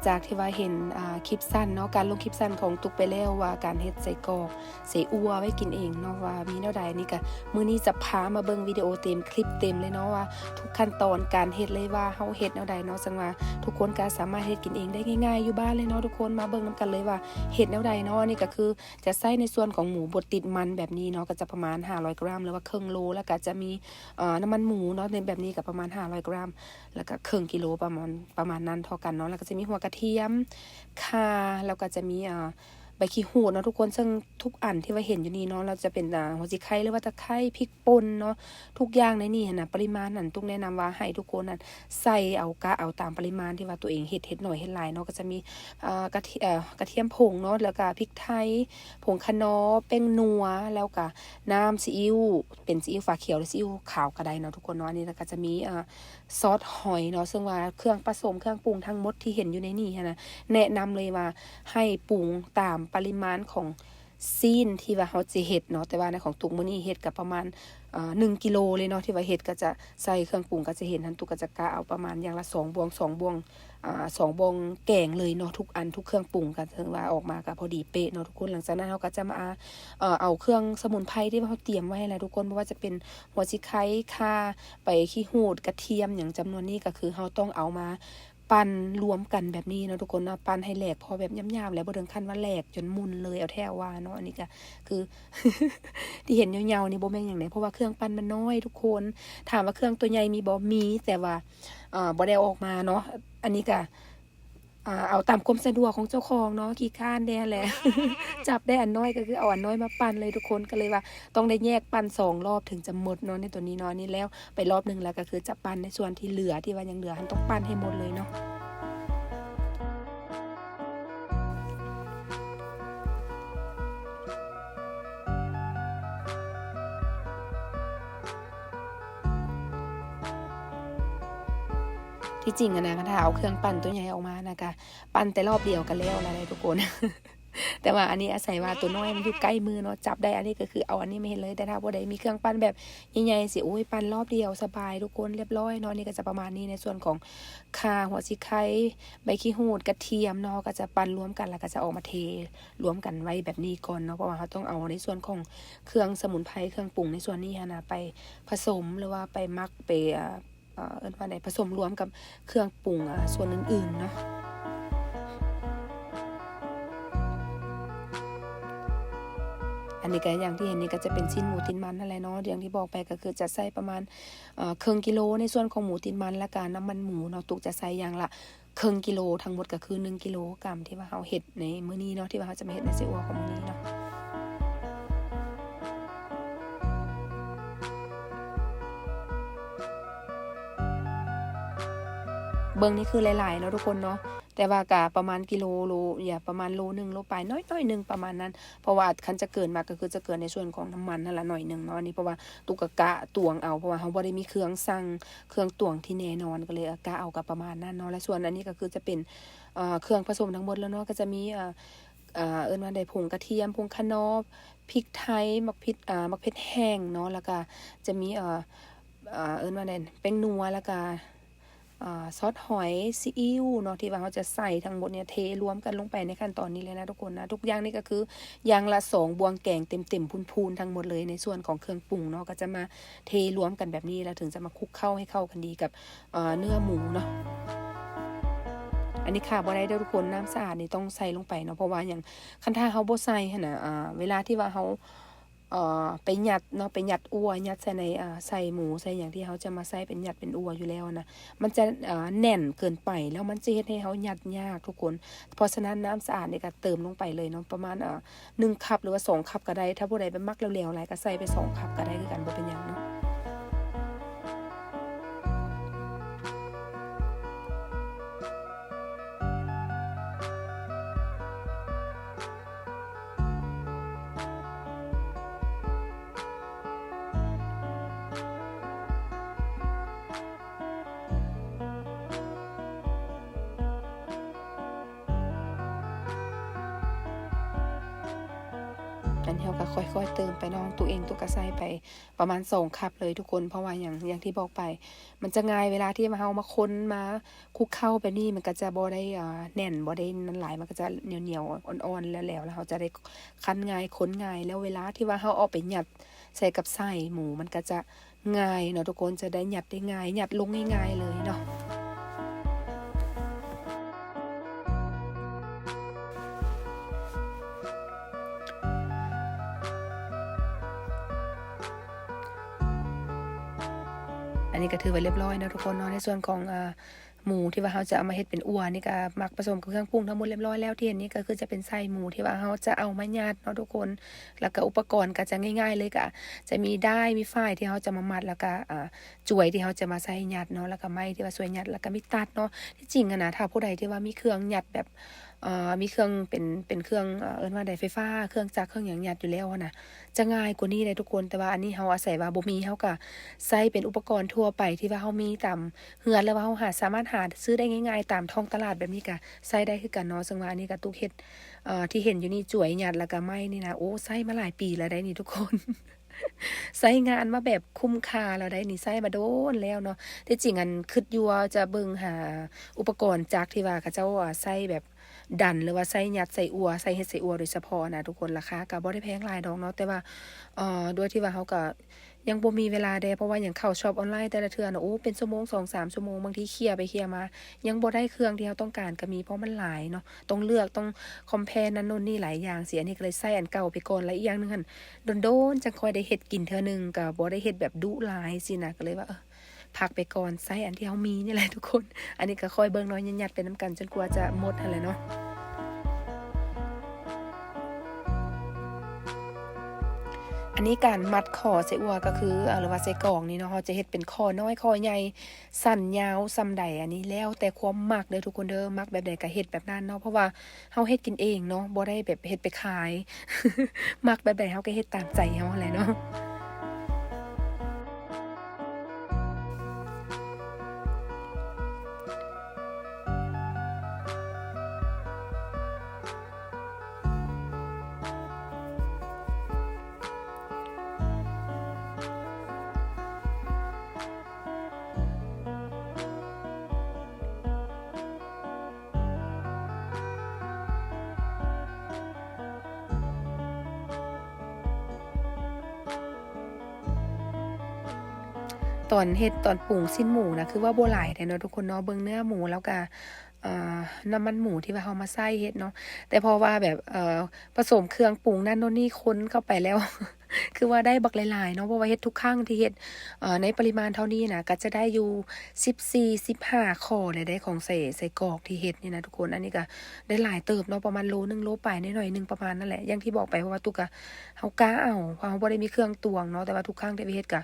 ຈາກທີ່ວ່າເຫັນ ອ່າ ຄລິບສັ້ນເນາະ ການລົງຄລິບສັ້ນຂອງຕຸກໄປແລ້ວ ວ່າການເຮັດໄສ້ກອກ ໃສ່ອົ່ວໄວ້ກິນເອງເນາະ ວ່າມີແນວໃດ. ນີ້ກະ ມື້ນີ້ຈະພາມາເບິ່ງວິດີໂອເຕັມ ຄລິບເຕັມເລີຍເນາະ ວ່າທຸກຂັ້ນຕອນການເຮັດເລີຍ ວ່າເຮົາເຮັດແນວໃດເນາະ. ຈັ່ງວ່າທຸກຄົນກະສາມາດເຮັດກິນເອງໄດ້ງ່າຍໆຢູ່ບ້ານເລີຍເນາະທຸກຄົນ. ມາເບິ່ງນຳກັນເລີຍວ່າເຮັດແນວໃດເນາະ. ນີ້ກະຄືຈະໃຊ້ໃນສ່ວນຂອງໝູບົດຕິດມັນແບບນີ້ເນາະ ກະຈະປະມານຫ້າຮ້ອຍກຣາມ ຫຼືວ່າເຄິ່ງໂລ ແລ້ວກະຈະມີ ເອີ ນ້ຳມັນໝູເນາະ ໃນແບບນີ້ກະປະມານຫ້າຮ້ອຍກຣາມ ແລ້ວກະເຄິ່ງກິໂລ ປະມານ ປະມານນັ້ນເທົ່າກັນເນາະ. ແລ້ວກະຈະມີຫົວກະທຽມ ຂ່າ ແລ້ວກະຈະມີ ເອີ ໃບຂີ້ຫູດເນາະທຸກຄົນ. ເຊິ່ງທຸກອັນທີ່ວ່າເຫັນຢູ່ນີ້ເນາະ ລາວຈະເປັນ ອ່າ ຫົວສີໄຄ ຫຼືວ່າຕະໄຄ ພິກປົ່ນເນາະ ທຸກຢ່າງໃນນີ້ຫັ້ນນະ ປະລິມານຫັ້ນ ຕຸກແນະນຳວ່າໃຫ້ທຸກຄົນຫັ້ນໃສ່ເອົາ ກະເອົາຕາມປະລິມານທີ່ວ່າຕົວເອງເຮັດ ເຮັດໜ້ອຍເຮັດຫຼາຍເນາະ. ກະຈະມີ ເອີ ກະທຽມ ເອີ ກະທຽມຜົງເນາະ ແລ້ວກະພິກໄທ ຜົງຂະໜໍ ແປ້ງນົວ ແລ້ວກະນ້ຳຊີອິ້ວ ເປັນຊີອິ້ວຟ້າຂຽວ ຫຼືຊີອິ້ວຂາວກະໄດ້ເນາະທຸກຄົນເນາະ. ອັນນີ້ລະກະຈະມີ ເອີ ຊອດຫອຍເນາະ ເຊິ່ງວ່າເຄື່ອງປະສົມ ເຄື່ອງປຸງທັງໝົດທີ່ເຫັນຢູ່ໃນນີ້ຫັ້ນນະ ແນະນຳເລີຍວ່າໃຫ້ປຸງຕາມປະລິມານຂອງຊີ້ນທີ່ວ່າເຮົາຈະເຮັດເນາະ. ແຕ່ວ່າໃນຂອງຕຸກມື້ນີ້ເຮັດກະປະມານ ເອີ ໜຶ່ງກິໂລເລີຍເນາະ ທີ່ວ່າເຮັດກະຈະໃສ່ເຄື່ອງປຸງ ກະຈະເຫັນຫັ້ນ ຕຸກກະຈະກະເອົາປະມານຢ່າງລະສອງບ່ວງ ສອງບ່ວງ ອ່າ ສອງບ່ວງແກງເລີຍເນາະ ທຸກອັນ ທຸກເຄື່ອງປຸງ ກະເຖິງວ່າອອກມາກະພໍດີເປະເນາະທຸກຄົນ. ຫຼັງຈາກນັ້ນເຮົາກະຈະມາ ເອີ ເອົາເຄື່ອງສະໝຸນໄພທີ່ວ່າເຮົາຕຽມໄວ້ຫັ້ນແຫຼະທຸກຄົນ ບໍ່ວ່າຈະເປັນຫົວສີໄຄ ຂ່າ ໃບຂີ້ຫູດ ກະທຽມ ຫຍັງຈຳນວນນີ້ ກະຄືເຮົາຕ້ອງເອົາມາປັ່ນລວມກັນແບບນີ້ເນາະທຸກຄົນເນາະ. ປັ່ນໃຫ້ແຫຼກພໍແບບຫຍາບໆ ແລ້ວບໍ່ເຖິງຂັ້ນວ່າແຫຼກຈົນໝຸ່ນເລີຍ ເອົາແທ້ເອົາວ່າເນາະ. ອັນນີ້ກະຄື ທີ່ເຫັນເຍົາໆນີ້ບໍ່ແມ່ນຫຍັງເດ ເພາະວ່າເຄື່ອງປັ່ນມັນນ້ອຍທຸກຄົນ. ຖາມວ່າເຄື່ອງຕົວໃຫຍ່ມີບໍ່? ມີ ແຕ່ວ່າ ເອີ ບໍ່ໄດ້ເອົາອອກມາເນາະ. ອັນນີ້ກະ ອ່າ ເອົາຕາມຄວາມສະດວກຂອງເຈົ້າຂອງເນາະ ຂີ້ຄ້ານແດ່ແຫຼະ ຈັບໄດ້ອັນນ້ອຍກະຄືເອົາອັນນ້ອຍມາປັ່ນເລີຍທຸກຄົນ. ກະເລີຍວ່າຕ້ອງໄດ້ແຍກປັ່ນສອງລອບເຖິງຈະໝົດເນາະ ໃນໂຕນີ້ເນາະ. ອັນນີ້ແລ້ວໄປລອບໜຶ່ງ ແລ້ວກະຄືຈະປັ່ນໃນສ່ວນທີ່ເຫຼືອ ທີ່ວ່າຍັງເຫຼືອຫັ້ນ ຕ້ອງປັ່ນໃຫ້ໝົດເລີຍເນາະ. ທີ່ຈິງຫັ້ນນະ ຄັນຖ້າເອົາເຄື່ອງປັ່ນໂຕໃຫຍ່ອອກມານະ ກະປັ່ນແຕ່ລອບດຽວກະແລ້ວລະເດ້ທຸກຄົນ. ແຕ່ວ່າອັນນີ້ອາໄສວ່າໂຕນ້ອຍມັນຢູ່ໃກ້ມືເນາະ ຈັບໄດ້ ອັນນີ້ກະຄືເອົາອັນນີ້ມາເຮັດເລີຍ. ແຕ່ຖ້າຜູ້ໃດມີເຄື່ອງປັ່ນແບບໃຫຍ່ໆ ຊິ ໂອ້ຍ ປັ່ນລອບດຽວສະບາຍທຸກຄົນ ລຽບຮ້ອຍເນາະ. ນີ້ກະຈະປະມານນີ້ ໃນສ່ວນຂອງຂ່າ ຫົວສີໄຄ ໃບຂີ້ຫູດ ກະທຽມເນາະ ກະຈະປັ່ນລວມກັນ ແລ້ວກະຈະເອົາມາເທລວມກັນໄວ້ແບບນີ້ກ່ອນເນາະ. ເພາະວ່າເຮົາຕ້ອງເອົາໃນສ່ວນຂອງເຄື່ອງສະໝຸນໄພ ເຄື່ອງປຸງໃນສ່ວນນີ້ຫັ້ນນະ ໄປ ປະສົມ ຫຼືວ່າໄປໝັກ ໄປ ເອີ ເອີ ເອີ້ນວ່າໃດ ປະສົມລວມກັບເຄື່ອງປຸງ ເອີ ສ່ວນອື່ນໆເນາະ. ອັນນີ້ກະຢ່າງທີ່ເຫັນນີ້ກະຈະເປັນຊີ້ນໝູຕິດມັນຫັ້ນແຫຼະເນາະ. ຢ່າງທີ່ບອກໄປກະຄືຈະໃສ່ປະມານ ເອີ ເຄິ່ງກິໂລ ໃນສ່ວນຂອງໝູຕິດມັນ ແລ້ວກະນ້ຳມັນໝູເນາະ. ຕຸກຈະໃສ່ຢ່າງລະເຄິ່ງກິໂລ ທັງໝົດກະຄືໜຶ່ງກິໂລກຣາມ ທີ່ວ່າເຮົາເຮັດໃນມື້ນີ້ເນາະ ທີ່ວ່າເຮົາຈະມາເຮັດໃນໄສ້ອົ່ວຂອງມື້ນີ້ເນາະ. ເບິ່ງນີ້ຄືຫຼາຍໆເນາະທຸກຄົນເນາະ ແຕ່ວ່າກະປະມານກິໂລ ໂລ ຢ່າ ປະມານໂລໜຶ່ງ ໂລປາຍ ໜ້ອຍໆໜຶ່ງປະມານນັ້ນ. ເພາະວ່າຄັນຈະເກີນມາກະຄືຈະເກີນໃນສ່ວນຂອງນ້ຳມັນຫັ້ນລະໜ້ອຍໜຶ່ງເນາະ. ອັນນີ້ເພາະວ່າຕຸກກະກະຕວງເອົາ ເພາະວ່າເຮົາບໍ່ໄດ້ມີເຄື່ອງຊັ່ງ ເຄື່ອງຕວງທີ່ແນ່ນອນ ກະເລີຍ ເອີ ກະເອົາກະປະມານນັ້ນເນາະ. ແລະສ່ວນອັນນີ້ກະຄືຈະເປັນ ເອີ ເຄື່ອງປະສົມທັງໝົດແລ້ວເນາະ. ກະຈະມີ ເອີ ເອີ ເອີ້ນວ່າໃດ ຜົງກະທຽມ ຜົງຂະໜໍ ພິກໄທ ໝາກພິກ ເອີ ໝາກເຜັດແຫ້ງເນາະ ແລ້ວກະຈະມີ ເອີ ເອີ ເອີ້ນວ່າໃດ ແປ້ງນົວ ແລ້ວກະ ເອີ ຊອດຫອຍ ຊີອິ້ວເນາະ ທີ່ວ່າເຮົາຈະໃສ່ທັງໝົດນີ້ ເທລວມກັນລົງໄປໃນຂັ້ນຕອນນີ້ເລີຍນະທຸກຄົນນະ. ທຸກຢ່າງນີ້ກະຄືຢ່າງລະສອງບ່ວງແກງເຕັມໆ ພູນໆ ທັງໝົດເລີຍ ໃນສ່ວນຂອງເຄື່ອງປຸງເນາະ. ກະຈະມາເທລວມກັນແບບນີ້ ແລ້ວເຖິງຈະມາຄຸກເຄົ້າໃຫ້ເຂົ້າກັນດີກັບ ເອີ ເນື້ອໝູເນາະ. ອັນນີ້ຂາດບໍ່ໄດ້ເດີທຸກຄົນ ນ້ຳສະອາດນີ້ຕ້ອງໃສ່ລົງໄປເນາະ. ເພາະວ່າຫຍັງ ຄັນຖ້າເຮົາບໍ່ໃສ່ຫັ້ນນະ ເອີ ເວລາທີ່ວ່າເຮົາ ເອີ ໄປຍັດເນາະ ໄປຍັດອົ່ວ ຍັດໃສ່ໃນ ເອີ ໃສ່ໝູ ໃສ່ຫຍັງທີ່ເຮົາຈະມາໃສ່ເປັນຍັດເປັນອົ່ວຢູ່ແລ້ວນະ ມັນຈະ ເອີ ແໜ້ນເກີນໄປ ແລ້ວມັນຈະເຮັດໃຫ້ເຮົາຍັດຍາກທຸກຄົນ. ເພາະສະນັ້ນ ນ້ຳສະອາດນີ້ກະເຕີມລົງໄປເລີຍເນາະ ປະມານ ເອີ ໜຶ່ງຄັບ ຫຼືວ່າສອງຄັບກະໄດ້. ຖ້າຜູ້ໃດແບບມັກແຫຼວໆຫຼາຍກະໃສ່ໄປສອງຄັບກະໄດ້ຄືກັນ ບໍ່ເປັນຫຍັງເນາະ. ອັນ ເຮົາກໍຄ່ອຍໆເຕີມໄປເນາະ. ຂອງຕຸກເອງ ຕຸກກໍໃສ່ໄປປະມານສອງຄັບເລີຍທຸກຄົນ. ເພາະວ່າຫຍັງ ຢ່າງທີ່ບອກໄປ ມັນຈະງ່າຍ ເວລາທີ່ວ່າເຮົາມາຄົນມາ ຄຸກເຂົ້າແບບນີ້ ມັນກໍຈະບໍ່ໄດ້ ອ່າ ແໜ້ນ ບໍ່ໄດ້ນັ້ນຫຼາຍ ມັນກໍຈະໜຽວໆ ອ່ອນໆ ແລ້ວໆ ແລ້ວເຮົາຈະໄດ້ຄັ້ນງ່າຍ ຄົນງ່າຍ. ແລ້ວເວລາທີ່ວ່າເຮົາເອົາໄປຍັດໃສ່ກັບໄສ້ໝູ ມັນກໍຈະງ່າຍເນາະທຸກຄົນ ຈະໄດ້ຍັດໄດ້ງ່າຍ ຍັດລົງງ່າຍໆ ເລີຍເນາະ. ອັນນີ້ກໍຖືວ່າລຽບຮ້ອຍເນາະທຸກຄົນເນາະ ໃນສ່ວນຂອງ ອ່າ ໝູທີ່ວ່າເຮົາຈະເອົາມາເຮັດເປັນອົ່ວນີ້ກໍໝັກປະສົມກັບເຄື່ອງປຸງທັງໝົດລຽບຮ້ອຍແລ້ວ. ທີ່ເຫັນນີ້ກໍຄືຈະເປັນໄສ້ໝູທີ່ວ່າເຮົາຈະເອົາມາຍັດເນາະທຸກຄົນ ແລ້ວກໍອຸປະກອນກໍຈະງ່າຍໆເລີຍ ກໍຈະມີດ້າຍ ມີຝ້າຍທີ່ເຮົາຈະມາມັດ ແລ້ວກໍ ອ່າ ຈວຍທີ່ເຮົາຈະມາໃສ່ຍັດເນາະ ແລ້ວກໍໄມ້ທີ່ວ່າຊ່ວຍຍັດ ແລ້ວກໍມີດຕັດເນາະ. ທີ່ຈິງຫັ້ນນະ ຖ້າຜູ້ໃດທີ່ວ່າມີເຄື່ອງຍັດແບບ ເອີ ມີເຄື່ອງເປັນ ເປັນເຄື່ອງ ເອີ ເອີ້ນວ່າໃດ ໄຟຟ້າ ເຄື່ອງຈັກ ເຄື່ອງຫຍັງຍັດຢູ່ແລ້ວຫັ້ນນະ ຈະງ່າຍກວ່ານີ້ເດ້ທຸກຄົນ. ແຕ່ວ່າອັນນີ້ເຮົາອາໄສວ່າບໍ່ມີ ເຮົາກໍໃຊ້ເປັນອຸປະກອນທົ່ວໄປທີ່ວ່າເຮົາມີຕາມເຮືອນ ຫຼືວ່າເຮົາຫາ ສາມາດຫາຊື້ໄດ້ງ່າຍໆຕາມທ້ອງຕະຫຼາດແບບນີ້ ກໍໃຊ້ໄດ້ຄືກັນເນາະ. ເຊິ່ງວ່າອັນນີ້ກໍຕຸກເຮັດ ເອີ ທີ່ເຫັນຢູ່ນີ້ ຈວຍຍັດ ແລ້ວກໍໄມ້ນີ້ນະ ໂອ້ ໃຊ້ມາຫຼາຍປີແລ້ວໄດ໋ນີ້ທຸກຄົນ. ໃຊ້ງານມາແບບຄຸ້ມຄ່າແລ້ວໄດ໋ນີ້ ໃຊ້ມາດົນແລ້ວເນາະ. ທີ່ຈິງ ອັນ ຄິດຢູ່ວ່າຈະເບິ່ງຫາອຸປະກອນຈັກທີ່ວ່າເຂົາເຈົ້າ ອາ ໃຊ້ແບບດັນ ຫຼືວ່າໃຊ້ຍັດໃສ່ອົ່ວ ໃສ່ເຮັດໃສ່ອົ່ວໂດຍສະເພາະນະທຸກຄົນ. ລາຄາກໍບໍ່ໄດ້ແພງຫຼາຍດອກເນາະ ແຕ່ວ່າ ເອີ ດ້ວຍທີ່ວ່າເຮົາກໍຍັງບໍ່ມີເວລາແດ່ ເພາະວ່າຫຍັງ ເຂົ້າຊັອບອອນລາຍແຕ່ລະເທື່ອນະ ໂອ້ ເປັນຊົ່ວໂມງ ສອງສາມຊົ່ວໂມງ ບາງທີເຄຍໄປເຄຍມາ ຍັງບໍ່ໄດ້ເຄື່ອງທີ່ເຮົາຕ້ອງການກໍມີ ເພາະມັນຫຼາຍເນາະ ຕ້ອງເລືອກ ຕ້ອງຄອມແພນັ້ນໂນ່ນນີ້ຫຼາຍຢ່າງຊີ້. ອັນນີ້ກໍເລີຍໃຊ້ອັນເກົ່າໄປກ່ອນ ແລະ ອີກຢ່າງໜຶ່ງຫັ້ນ ດົນໆ ຈັ່ງຄ່ອຍໄດ້ເຮັດກິນເທື່ອໜຶ່ງ ກໍບໍ່ໄດ້ເຮັດແບບດຸຫຼາຍຊີ້ນະ ກໍເລີຍວ່າ ເອີ ພັກໄປກ່ອນ ໃຊ້ອັນທີ່ເຮົາມີນີ້ແຫຼະທຸກຄົນ. ອັນນີ້ກໍຄ່ອຍເບິ່ງເນາະ ຍັດໆໄປນຳກັນຈົນກວ່າຈະໝົດຫັ້ນແຫຼະເນາະ. ອັນນີ້ການມັດຂໍ້ໃສ່ອົ່ວກໍຄື ເອີ ຫຼືວ່າໃສ່ກອງນີ້ເນາະ ເຮົາຈະເຮັດເປັນຂໍ້ນ້ອຍ ຂໍ້ໃຫຍ່ ສັ້ນຍາວສ່ຳໃດ ອັນນີ້ແລ້ວແຕ່ຄວາມມັກເດີທຸກຄົນເດີ. ມັກແບບໃດກໍເຮັດແບບນັ້ນເນາະ ເພາະວ່າເຮົາເຮັດກິນເອງເນາະ ບໍ່ໄດ້ແບບເຮັດໄປຂາຍ. ມັກແບບໃດເຮົາກໍເຮັດຕາມໃຈເຮົາຫັ້ນແຫຼະເນາະ. ຕອນເຮັດ ຕອນປຸງຊີ້ນໝູນະ ຄືວ່າບໍ່ຫຼາຍແທ້ເນາະທຸກຄົນເນາະ. ເບິ່ງເນື້ອໝູ ແລ້ວກະ ເອີ ນ້ຳມັນໝູທີ່ວ່າເຮົາມາໃສ່ເຮັດເນາະ ແຕ່ເພາະວ່າແບບ ເອີ ປະສົມເຄື່ອງປຸງນັ້ນໂນ່ນນີ້ ຄົນເຂົ້າໄປແລ້ວ ຄືວ່າໄດ້ບັກຫຼາຍໆເນາະ ເພາະວ່າເຮັດທຸກຄັ້ງທີ່ເຮັດ ເອີ ໃນປະລິມານເທົ່ານີ້ນະ ກໍຈະໄດ້ຢູ່ສິບສີ່ ສິບຫ້າຂໍ້ແລ້ວເດ້ ຂອງໃສ່ ໃສ່ກອກທີ່ເຮັດນີ້ນະທຸກຄົນ. ອັນນີ້ກໍໄດ້ຫຼາຍເຕີບເນາະ ປະມານໂລໜຶ່ງ ໂລປາຍໜ້ອຍໆໜຶ່ງ ປະມານນັ້ນແຫຼະ. ຢ່າງທີ່ບອກໄປ ເພາະວ່າຕຸກກະ ເຮົາກະເອົາ ເພາະເຮົາບໍ່ໄດ້ມີເຄື່ອງຕວງເນາະ ແຕ່ວ່າທຸກຄັ້ງທີ່ໄປເຮັດກະ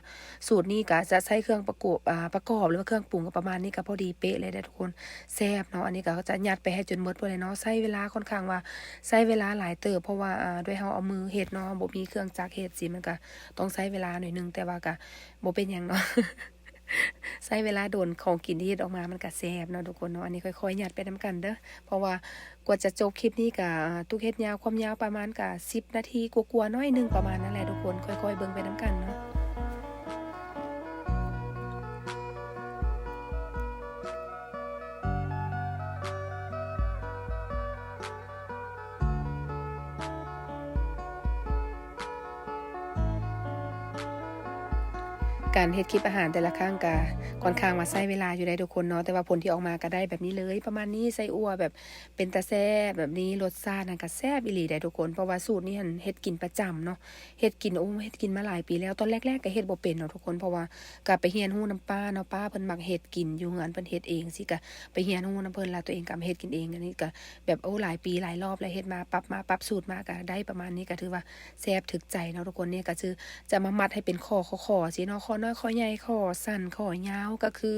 ສູດນີ້ກະຈະໃຊ້ເຄື່ອງປະກອບ ອ່າ ປະກອບ ຫຼືວ່າເຄື່ອງປຸງກໍປະມານນີ້ ກໍພໍດີເປະເລີຍເດ້ທຸກຄົນ. ແຊບເນາະ ອັນນີ້ກໍຈະຍັດໄປໃຫ້ຈົນໝົດພຸ້ນແຫຼະເນາະ. ໃຊ້ເວລາຄ່ອນຂ້າງວ່າ ໃຊ້ເວລາຫຼາຍເຕີບ ເພາະວ່າ ອ່າ ດ້ວຍເຮົາເອົາມືເຮັດເນາະ ບໍ່ມີເຄື່ອງຈັກເຮັດຊີ້ ມັນກໍຕ້ອງໃຊ້ເວລາໜ້ອຍໜຶ່ງ ແຕ່ວ່າກໍບໍ່ເປັນຫຍັງເນາະ. ໃຊ້ເວລາດົນ ຂອງກິນທີ່ເຮັດອອກມາມັນກະແຊບເນາະທຸກຄົນເນາະ. ອັນນີ້ຄ່ອຍໆຍັດໄປນຳກັນເດີ ເພາະວ່າກວ່າຈະຈົບຄລິບນີ້ກະ ຕຸກເຮັດຍາວ ຄວາມຍາວປະມານກະສິບນາທີກວ່າໆໜ້ອຍໜຶ່ງ ປະມານນັ້ນແຫຼະທຸກຄົນ. ຄ່ອຍໆເບິ່ງໄປນຳກັນເນາະ. ການເຮັດຄລິບອາຫານແຕ່ລະຄັ້ງກະຂ້ອນຂ້າງວ່າໃຊ້ເວລາຢູ່ໄດ໋ທຸກຄົນເນາະ ແຕ່ວ່າຜົນທີ່ອອກມາກະໄດ້ແບບນີ້ເລີຍ ປະມານນີ້ ໃສ່ອົ່ວແບບເປັນຕາແຊບແບບນີ້ ລົດຊາດຫັ້ນກະແຊບອີ່ຫຼີໄດ໋ທຸກຄົນ. ເພາະວ່າສູດນີ້ຫັ້ນເຮັດກິນປະຈຳເນາະ ເຮັດກິນ ໂອ້ ເຮັດກິນມາຫຼາຍປີແລ້ວ. ຕອນແລກໆກະເຮັດບໍ່ເປັນເນາະທຸກຄົນ ເພາະວ່າກະໄປຮຽນຮູ້ນຳປ້າເນາະ ປ້າເພິ່ນມັກເຮັດກິນ ຢູ່ເຮືອນເພິ່ນເຮັດເອງຊີ້ ກະໄປຮຽນຮູ້ນຳເພິ່ນ ແລ້ວຕົວເອງກະມາເຮັດກິນເອງ. ອັນນີ້ກະ ແບບ ໂອ້ ຫຼາຍປີຫຼາຍລອບແລ້ວ ເຮັດມາປັບມາປັບສູດມາກະໄດ້ປະມານນີ້ ກະຖືວ່າແຊບຖືກໃຈເນາະທຸກຄົນ. ນີ້ກະຄືຈະມາມັດໃຫ້ເປັນຂໍ້ ຂໍ້ ຂໍ້ຊີ້ເນາະ ຂໍ້ນ້ອຍ ຂໍ້ໃຫຍ່ ຂໍ້ສັ້ນ ຂໍ້ຍາວ ກະຄື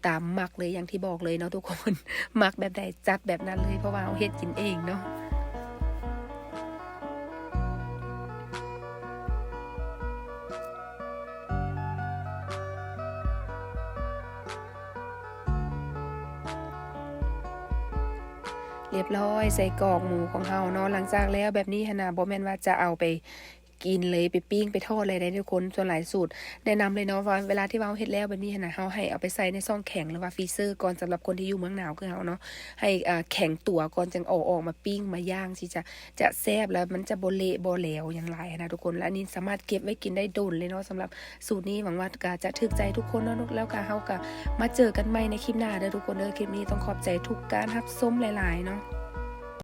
ຕາມມັກເລີຍ ຢ່າງທີ່ບອກເລີຍເນາະທຸກຄົນ ມັກແບບໃດຈັດແບບນັ້ນເລີຍ ເພາະວ່າເຮົາເຮັດກິນເອງເນາະ. ແ ຮຽບຮ້ອຍ ໄສ້ກອກໝູຂອງເຮົາເນາະ. ຫຼັງຈາກແລ້ວແບບນີ້ຫັ້ນນະ ບໍ່ແມ່ນວ່າຈະເອົາໄປກິນເລີຍ ໄປປີ້ງໄປທອດເລີຍເດ້ທຸກຄົນ. ສ່ວນຫຼາຍສູດແນະນຳເລີຍເນາະ ວ່າເວລາທີ່ວ່າເຮົາເຮັດແລ້ວແບບນີ້ຫັ້ນນະ ເຮົາໃຫ້ເອົາໄປໃສ່ໃນຊ່ອງແຂງ ຫຼືວ່າຟຣີເຊີກ່ອນ ສຳລັບຄົນທີ່ຢູ່ເມືອງໜາວຄືເຮົາເນາະ ໃຫ້ ເອີ ແຂງຕົວກ່ອນ ຈັ່ງເອົາອອກມາປີ້ງມາຍ່າງ ຊິຈະ ຈະແຊບ ແລ້ວມັນຈະບໍ່ເລະບໍ່ແຫຼວຫຍັງຫຼາຍຫັ້ນນະທຸກຄົນ. ແລະອັນນີ້ສາມາດເກັບໄວ້ກິນໄດ້ດົນເລີຍເນາະ. ສຳລັບສູດນີ້ຫວັງວ່າກະຈະຖືກໃຈທຸກຄົນເນາະ ແລ້ວກະເຮົາກະມາເຈີກັນໃໝ່ໃນຄລິບໜ້າເດີທຸກຄົນເດີ. ຄລິບນີ້ຕ້ອງຂອບໃຈທຸກການຮັບຊົມຫຼາຍໆເນາະ.